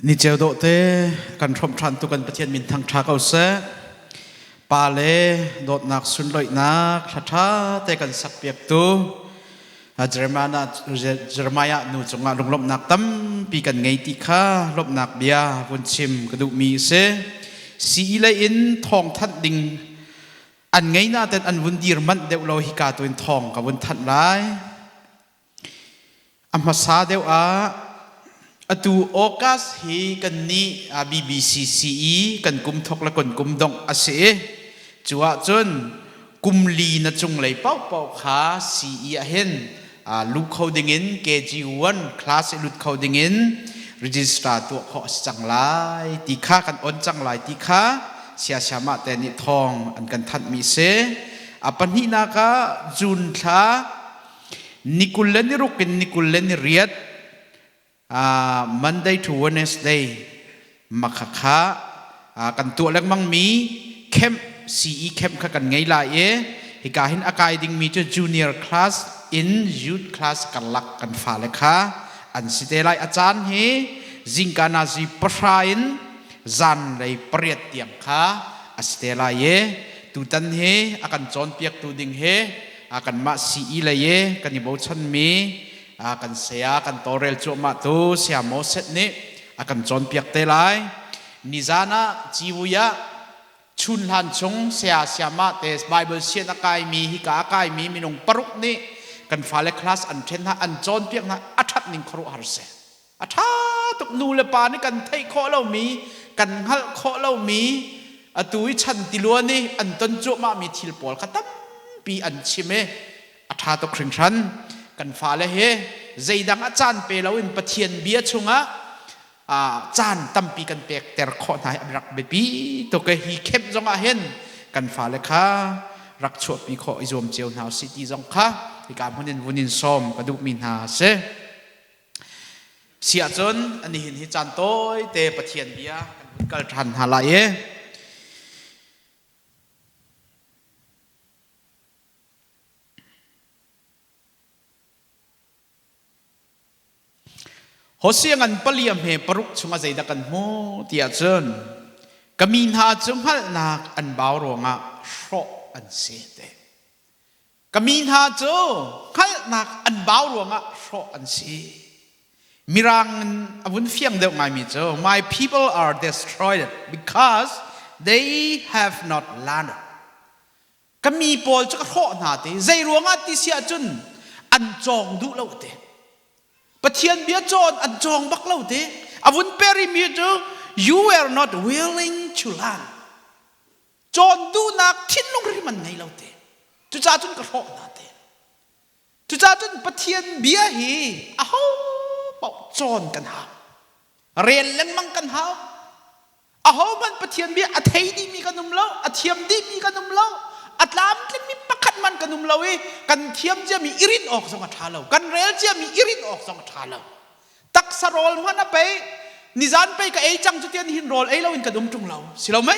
Ni ceu dawh te kan hrawmh ṭhan tu kan Pathian min thangṭha ko seh. Pa le dawtnak sunloihnak thla ṭha te kan sak piak tu Jeremiah nu cungah lunglawmhnak tampi kan ngei ti kha lawmhnak bia vun chim ka duhmi a si. Sii lei in thawng thanh ding an ngei naten an vun dir manh deuh lo hika tu in thawng ka vun thanh lai. A hmasa deuh ah atu August hi kannih BBCCE kan kum thok le kan kum dongh a si i cu ahcun kum li na cunglei paohpaoh kha CE ah hin luh kho dingin KG1 class i lut kho dingin register tuah khawh a si cang lai ti kha kan on cang lai ti kha siasiamah te nih thawng an kan thanhmi a si. A pahnihnak ah June thla Ni 26 in ni 28 Monday to Wednesday makhakha kan tuah lengmang mi camp CE camp kha kan ngei lai i hika hin a kai dingmi cu junior class in youth class karlak kan fale kha an si te lai. A caan hi zingka nazi 9 in zanlei 8 tiang kha a si te lai i tutan hi a kan cawnpiaktu ding hi kanmah CE lei i kan i bochanmi kan saya kan tawlrel cuahmah tu Saya Moses nih a kan cawnpiak te lai. Nizan ah Ciwui ah chun hlan chung saya siamah te Bible sian a kaimi hika a kaimi minung paruk nih kan fale class an ṭhen hna an cawnpiak hna a ṭhat ning khuaruahhar si. A ṭha tuk nu le pa nih kan theih khawh lomi kan hngalh khawh lomi atu i chan tiluan i an ton cuahmahmi thil pawl kha tampi an chim i a ṭha tuk hringhran. Kan fale he zeidang ah caan pe loin Pathian bia chungah caan tampi kan pekter khawh hna hi a rak biapi tuk i hi camp zongah hin kan fale kha rak chuahpi khawh i zuam cio hna usih ti zong kha hika hmun in vun in sawm ka duhmi hna a si. Si ahcun nihin hi caan tawite Pathian bia kan vun kal ṭhan hna lai i Hosea ngan palia hme paruk chungah zeidah kan hmuh ti ahcun ka mi hna cu hngalhnak an bau ruangah hrawh an si te. Ka mi hna cu hngalhnak an bau ruangah hrawh an si. Mirang in a vun fiang deuh ngaimi cu my people are destroyed because they have not learned. Ka mi pawl cu ka hrawh hna ti zei ruangah ti si ahcun an cawng duh lo ti. Pathian bia cawn an cawng bak lo ti. A vun perimi cu you were not willing to learn. Cawn duhnak thinlung hrim an ngei lo te. Cucaah cun ka hrawh hna te. Cucaah cun Pathian bia hi aho paoh cawn kan hau. Rel lengmang kan hau. Aho hmanh Pathian bia a thei dihmi kan um lo, a thiam dihmi kan um lo, a tlamtlingmi pakhat hmanh kan um lo i kan thiam ciami i rinh awk zong a ṭha lo. Kan rel ciami i rinh awk zong a ṭha lo. Taksa rawl hmanh a pei nizan pei ka ei cang cu tian hin rawl ei loin kan um ṭung lo si lo mei?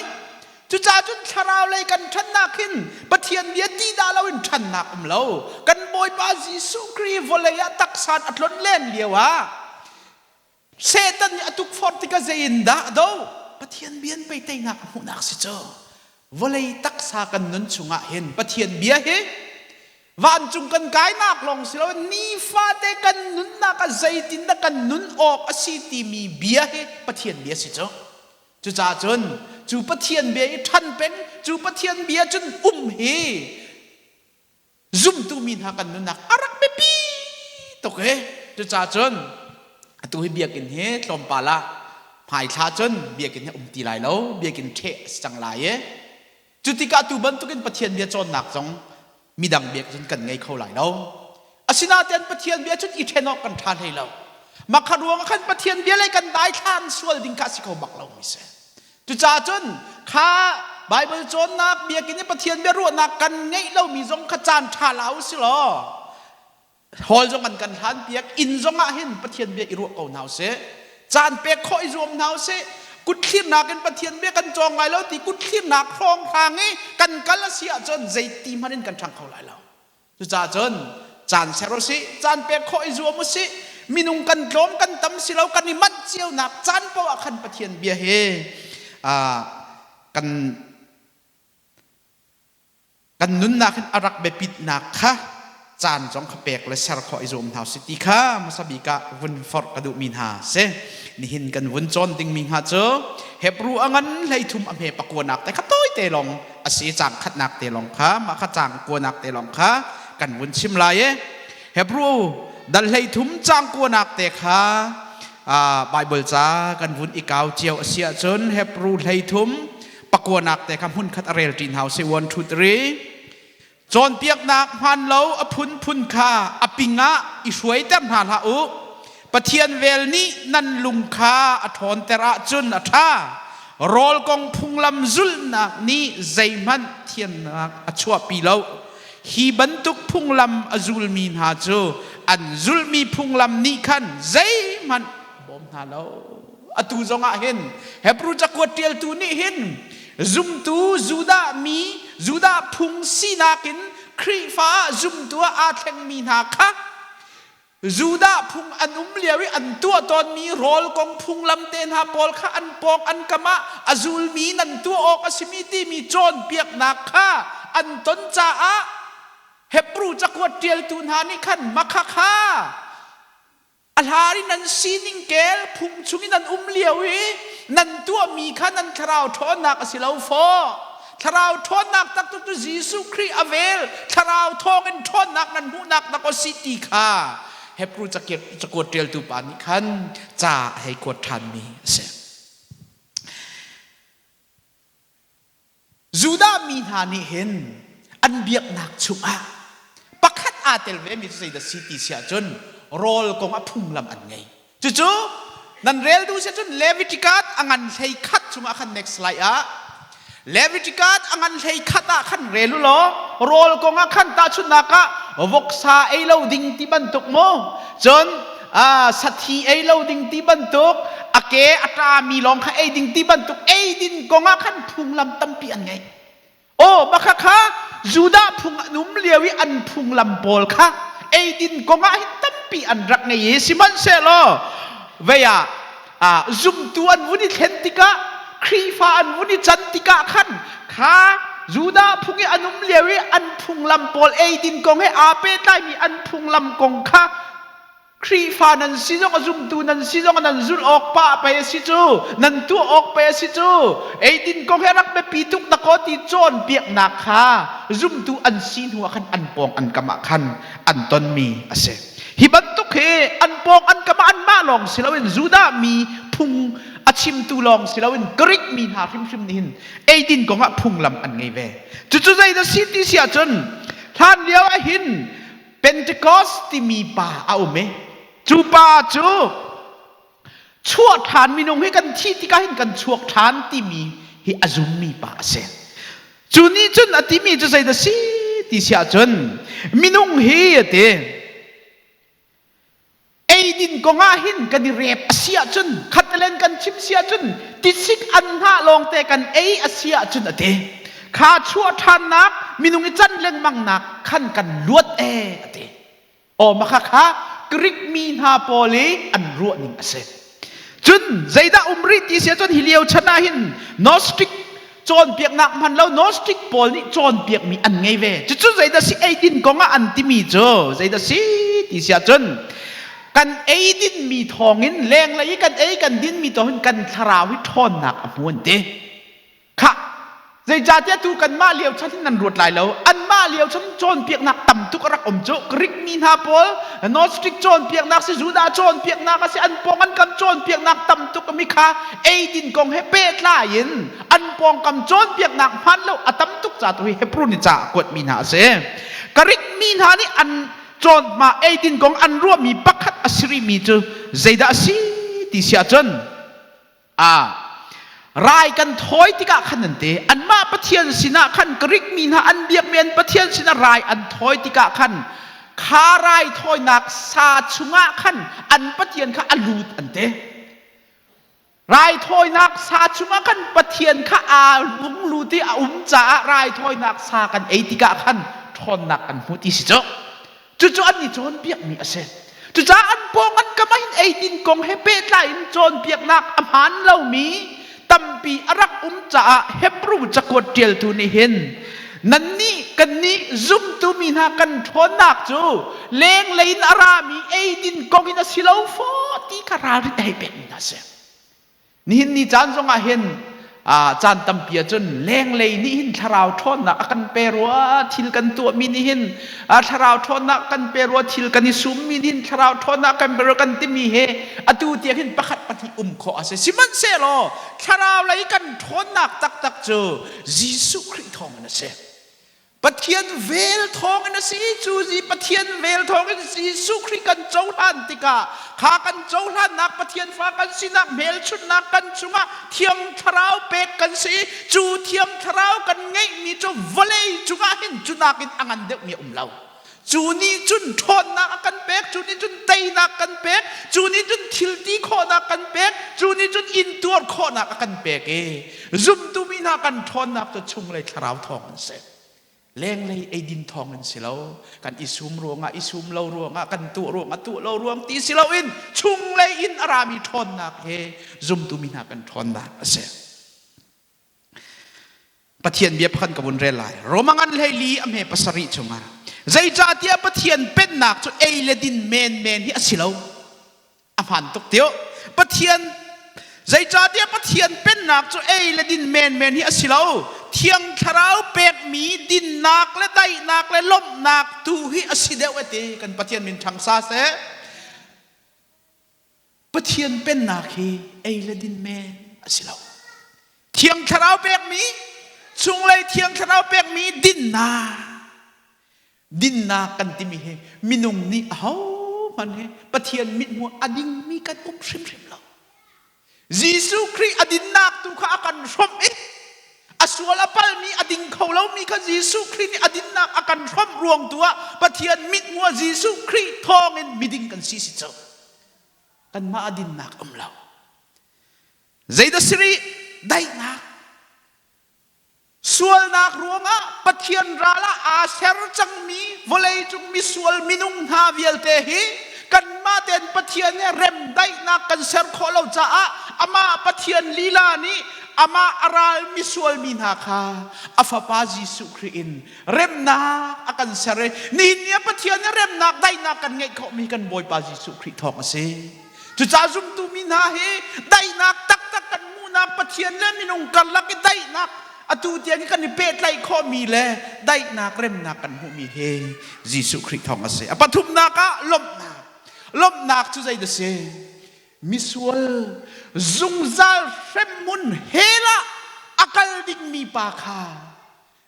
Cucaah cun thlarau lei kan ṭhannak hin Pathian bia ti dah loin ṭhannak um lo. Kan Bawipa Jesuh Khrih vawlei ah taksa a tlon len lio ah Satan nih a tukforh tikah zei in dah a do? Pathian bia in pei teinak a hmuhnak si cu. Vawlei taksa kan nun chungah hin Pathian bia hi vancung kan kainak lawng si loin nifate kan nunnak ah zeitindah kan nun awk a si timi bia hi Pathian bia si cu. Cucaah cun cu Pathian bia i ṭhan peng, cu Pathian bia cun um hi zumtu mi hna kan nunnak a rak biapi tuk i cucaah cun atu hi biakinn hi tlawmpal ah hmaithla cun biakinn hi um ti lai lo, biakinn ṭheh a si cang lai i cu tikah tu bantukin Pathian bia cawnnak zong midang bia cun kan ngei kho lai lo. Asinain Pathian bia cun i ṭhen awk kan ṭha hlei lo. Mah kha ruangah khan Pathian bia lei kan daithlan sual ding kha a si kho bak lomi si. Cucaah cun kha Baibal cawnnak biakinn i Pathian bia ruahnak kan ngeih lomi zong kha caan ṭha la u si law hall zong an kan hlan piak inn zong ah hin Pathian bia i ruah ko hna usih. Caan pek khawh i zuam hna usih. Kuthlirnak in Pathian bia kan cawng lai lo ti kuthlirnak hrawnghrang i kan kal a si ahcun zeiti hmanh in kan ṭhang kho lai lo. Cucaah cun caan ser usih, caan pek khawh i zuam usih. Minung kan tlawm kan tam si lo, kan i manh cionak caan paoh ah khan Pathian bia hi kan kan nunnak hin a rak biapitnak kha caan zong kha pek le ser khawh i zuam hna usih ti kha hmasa bik ah vun forh ka duhmi hna si. Nihin kan vun cawn dingmi hnga cu Hebru a ngan 13 a hme pakuanak te kha tawite lawng a si, caang khatnak te lawng kha, mah kha caang kuanak te lawng kha kan vun chim lai i Hebru dal 13 caang kuanak te kha Bible ca kan vun i kau cio a si ahcun Hebru 13 pakuanak te kha hmunkhat a rel ṭi hna usih. 1 2 3. Cawnpiaknak hmaan lo a phunphun kha a ping ah i hruaiter hna hlah u. Pathian vel nih nan lung kha a ṭhawnter ahcun a ṭha. Rawl kong phunglam zulhnak nih zeihmanh thiannak a chuahpi lo. Hi bantuk phunglam a zulmi hna cu an zulhmi phunglam nih khan zeihmanh a bawm hna lo. Atu zongah hin Hebru cakuat ṭialtu nih hin zumtu Judah mi, Judah phung sinak in Khrihfa ah zumtu ah aa thlengmi hna kha Judah phung an um lio i an tuah tawnmi rawl kong phunglam te hna pawl kha an pawng an kam ah a zulmi nan tuah awk a simi timi cawnpiaknak kha an ton caah Hebru cakuat ṭialtu hna nih khan makhakha A hlan i nan sining kel phung chung i nan um lio i nan tuahmi kha nan thlarau ṭhawnnak a si lo fawh. Thlarau ṭhawnnak taktak cu Jesuh Khrih a vel, thlarau thawngin ṭhawnnak nan hmuhnak dak aw si ti kha Hebru cakuat ṭialtu pa nih khan ca a hei kuat ṭhanmi a si. Judah mi hna nih hin an biaknak chungah pakhat aa tel vemi cu zeidah si ti si ahcun rawl kong ah phunglam an ngei. Cucu nan rel duh si ahcun Leviticus a ngan 11 chungah khan, next slide ah, Leviticus a ngan 11 ah khan rel u law rawl kong ah khan tahchunhnak ah voksa ei lo ding ti bantuk mu, cun sathi ei lo ding ti bantuk, a ke a ṭami lawng kha ei ding ti bantuk eidin kong ah khan phunglam tampi an ngei. Aw, mah kha Judah phung an um lio i an phunglam pawl kha eidin kong ah hin tampi an rak ngei i sihmanhsehlaw vei ah zumtu an vun i thlen tikah, Khrihfa an vun i can tikah khan kha Judah phung i an um lio i an phunglam pawl, eidin kong he aa pehtlaimi an phunglam kong kha Khrihfa nan si zong, a zumtu nan si zong, nan zulh awk pah pei a si cu, nan tuah awk pei a si cu, eidin kong he rak biapi tuk dakaw ti cawnpiaknak kha zumtu an si hnu ah khan an pawng an kam ah khan an tonmi a si. Hi bantuk hi an pawng an kam ah anmah lawng si loin, Judah mi phung a chimtu lawng si loin, Greek mi hna hrimhrim nih hin eidin kong ah phunglam an ngei ve. Cucu zeidah si ti si ahcun hlan lio ah hin Pentecost timi pa a um i cu pa cu chuah ṭhan, minung hi kan thih tikah hin kan chuak ṭhan timi hi a zummi pa a si. Cu nih cun a timi cu zeidah si ti si ahcun minung hi a ti, eidin kong ah hin kan i rep a si ahcun, khatelen kan chim si ahcun tisik an hnah lawngte kan ei a si ahcun a ti, kha chuah ṭhannak minung i can lengmangnak khan kan luat e a ti. Aw, mah kha Greek mi hna pawl i an ruah ning a si. Cun zeidah um rih ti si ahcun hi lio chan ah hin Gnostic cawnpiaknak hman lo, Gnostic pawl nih cawnpiakmi an ngei ve. Cucu zeidah si, eidin kong ah an timi cu zeidah si ti si ahcun kan eidinmi thawngin, lenglei i kan ei kan dinmi thawngin kan thlarau hi ṭhawnnak a hmu an ti. Khah, zeicahtiah tu kanmah lio chan hin nan ruat lai lo. Anmah lio chan cawnpiaknak tam tuk a rak um cu. Greek mi hna pawl Gnostic cawnpiaknak si, Judah cawnpiaknak a si, an pawng an kam cawnpiaknak tam tuk mi kha eidin kong he pehtlai in an pawngkam cawnpiaknak hmaan lo a tam tuk ca tu hi Hebrew nih ca a kuatmi hna a si. Greek mi hna nih an cawn mah eidin kong an ruahmi pakhat a si rihmi cu zeidah a si ti si ahcun a rai kan thawi tikah khan an ti, anmah pathian sinah khan, Greek mi hna an biakmi an pathian sinah rai an thawi tikah khan kha rai thawinak sa chungah khan an pathian kha a lut an ti. Raithawinak sa chungah khan pathian kha aa lung lut i a um caah raithawinak sa kan ei tikah khan ṭhawnnak kan hmu ti si cu. Cucu an i cawnpiakmi a si. Cucaah an pawng an kam ah hin eidin kong he pehtlai in cawnpiaknak a hmaan lomi tampi a rak um caah Hebru cakuat ṭialtu nih hin nannih kannih zumtu mi hna kan ṭhawnnak cu lenglei in a rami eidin kong in a si lo faw ti kha ralrin a hei pekmi hna a si. Nihin ni caan zongah hin caan tampi ahcun lenglei nih hin thlarau ṭhawnnak a kan pe rua, thil kan tuahmi nih hin thlarau ṭhawnnak kan pe rua, thil kan i summi nih hin thlarau ṭhawnnak kan pe rua kan timi he atu tiang hin pakhat pahnih um khawh a si. Sihmanhsehlaw thlarau lei kan ṭhawnnak taktak cu Jesuh Khrih thawngin a si. Pathian vel thawngin a si. Cu zi Pathian vel thawngin Jesuh Khrih kan cohlan tikah kha kan cohlannak Pathian fa kan sinak hmelchunhnak kan chungah Thiang Thlarau pek kan si. Cu Thiang Thlarau kan ngeihmi cu vawlei cungah hin cu nakin a ngan deuhmi a um lo. Cu nih cun ṭhawnnak a kan pek, cu nih cun teinak kan pek, cu nih cun thil ti khawhnak kan pek, cu nih cun intuar khawhnak a kan pek i zumtu mi hna kan ṭhawnnak cu chunglei thlarau thawng an si. Lenglei eidin thawng in si lo, kan i sum ruangah i sum lo ruangah kan tuah ruangah tuah lo ruang ti si loin chunglei in a rami ṭhawnnak he zumtu mi hna kan ṭhawnnak a si. Pathian bia pakhat ka vun rel lai. Roma ngan 14 a hme 7 chungah zeicahtiah Pathian pennak cu ei le din menmen hi a si lo. A hmaan tuk tio. Pathian zeicahtiah Pathian pennak cu ei le din menmen hi a si lo. Thiang Thlarau pekmi dinnak le daihnak le lawmhnak tu hi a si deuh ati. Kan Pathian min ṭhang sa seh. Pathian pennak hi ei le din men a si lo. Thiang Thlarau pekmi, chunglei Thiang Thlarau pekmi dinnak. Dinnak kan timi hi minung nih ahohmanh hi Pathian mithmuh a dingmi kan um hrimhrim lo. Jesuh Khrih a dinnak tu kha a kan hrawmh i a sual a palmi a ding kho lomi kha Jesuh Khrih nih a dinnak a kan hrawmh ruang tu ah Pathian mithmuh ah Jesuh Khrih thawngin miding kan si si cu. Kanmah a dinnak um lo. Zeidah si rih? Daihnak. Sualnak ruangah Pathian ral ah aa ser cangmi vawleicung misual minung hna vialte hi kanmah tein Pathian he remdaihnak kan ser khawh lo caah amah Pathian lila nih amah a ral misual mi hna kha a fapa Jesuh Khrih in remnak a kan ser i nihin ni ah Pathian he remnak daihnak kan ngeih khawhmi kan Bawipa Jesuh Khrih thawng a si. Cucaah zumtu mi hna hi daihnak taktak kan hmuhnak Pathian le minung karlak i daihnak atu tiang i kan i pehtlaih khawhmi le daihnak remnak kan hmuhmi hi Jesuh Khrih thawng a si. A pathumnak ah lawmhnak. Lawmhnak cu zeidah si? Misual zungzal hremhmun hell ah a kal dingmi pa kha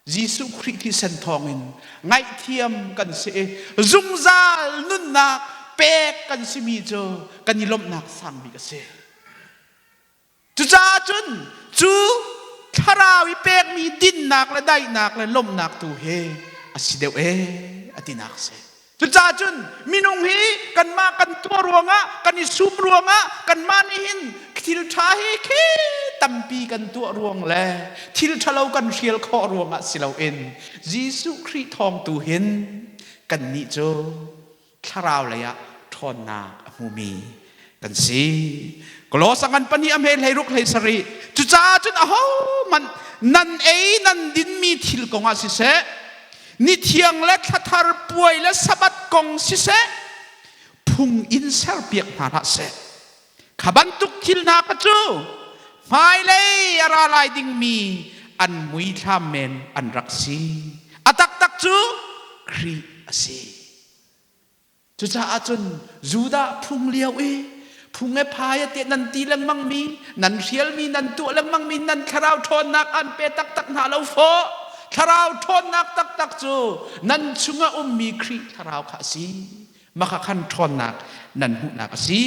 Jesuh Khrih thisen thawngin ngaihthiam kan si i zungzal nunnak pek kan simi cu kan i lawmhnak sang bik a si. Cucaah cun cu thlarau i pekmi dinnak le daihnak le lawmhnak tu hi a si deuh ee a tinak a si. Cucaah cun minung hi kanmah kan tuah ruangah, kan i sum ruangah, kanmah nih hin thil ṭha hi khi tampi kan tuah ruang le thil ṭhalo kan hrial khawh ruangah si loin Jesuh Khrih thawng tu hin kannih cu thlarau lei ah ṭhawnnak a hmumi kan si. Kolosa ngan pahnih a hme 16 17. Cucaah cun ahohmanh nan ei nan dinmi thil kongah siseh, ni thiang le thlathar puai le sabbath kong siseh, phung in serpiak hna hlah seh. Kha bantuk thil hna kha cu hmailei a ra lai dingmi an muithlam men an rak si. A taktak cu Khrih a si. Cucaah cun Judah phung lio i phung e phai a ti nan ti lengmangmi, nan hrialmi, nan tuah lengmangmi, nan thlarau ṭhawnnak an pe taktak hna lo fawh. Thlarau ṭhawnnak taktak cu nan chungah ummi Khrih thlarau kha a si. Maka khan ṭhawnnak nan hmuhnak a si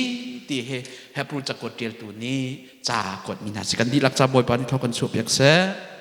ti hi Hebrew cakuat ṭialtu nih ca kuatmi hna si. Kan dihlak ca Bawipa nih thaw kan chuahpiak seh.